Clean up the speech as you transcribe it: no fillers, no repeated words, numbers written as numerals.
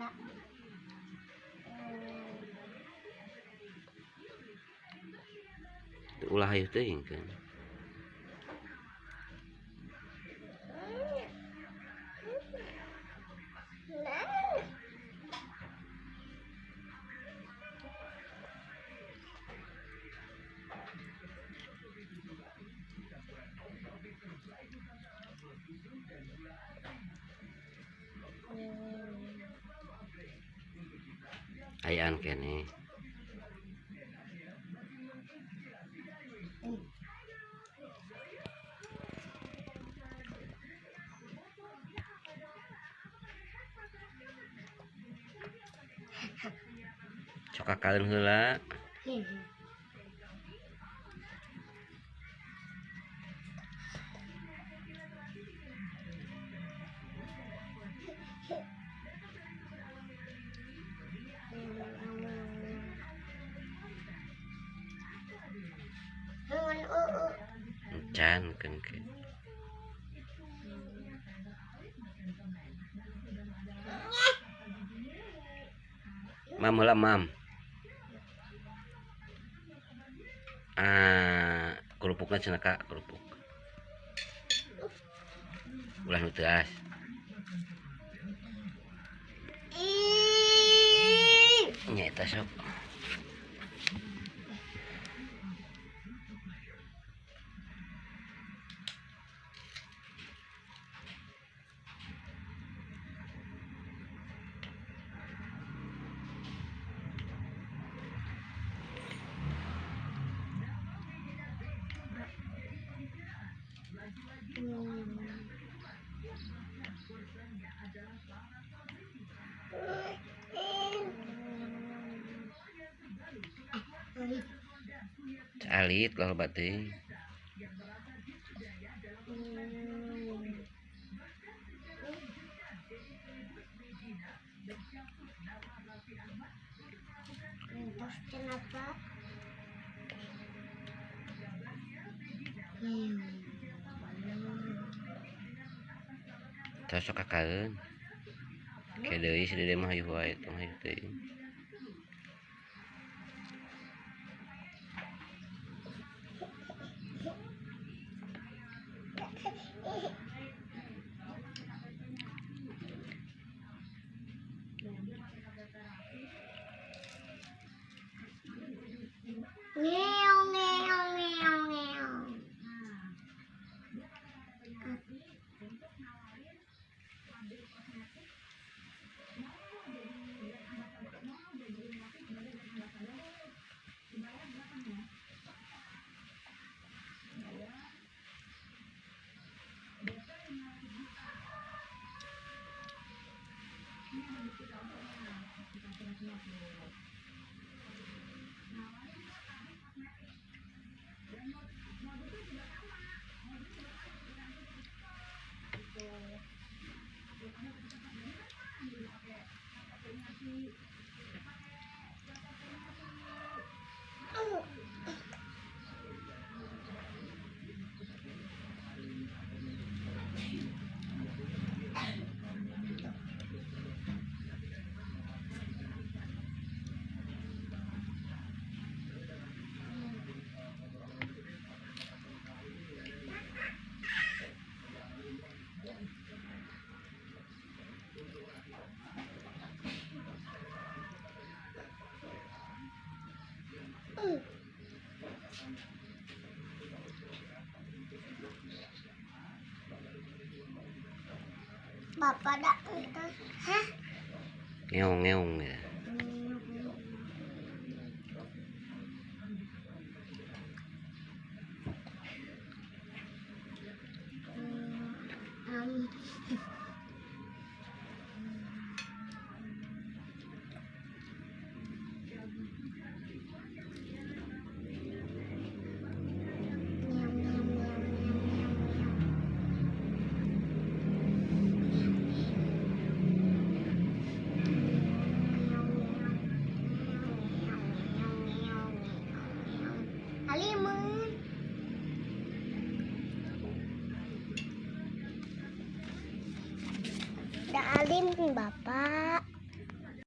Bapak. Ulah hayu teuing kan. Ayaan kene. Sok kakeun heula. Can kan ke. Mam heula mam. Ah, kerupukna cenah ka kerupuk. Ulah nu teuas. Nya eta sok. Alit lah batin. Kenapa? Cocok kakaeun. Ke deui si dede mah hayu wae tong hayu teuing. Ngeong ngeong ngeong ngeong. Bapak dak itu, hah? Ngeong ngeong ya. Halimun. Dah alim bapak.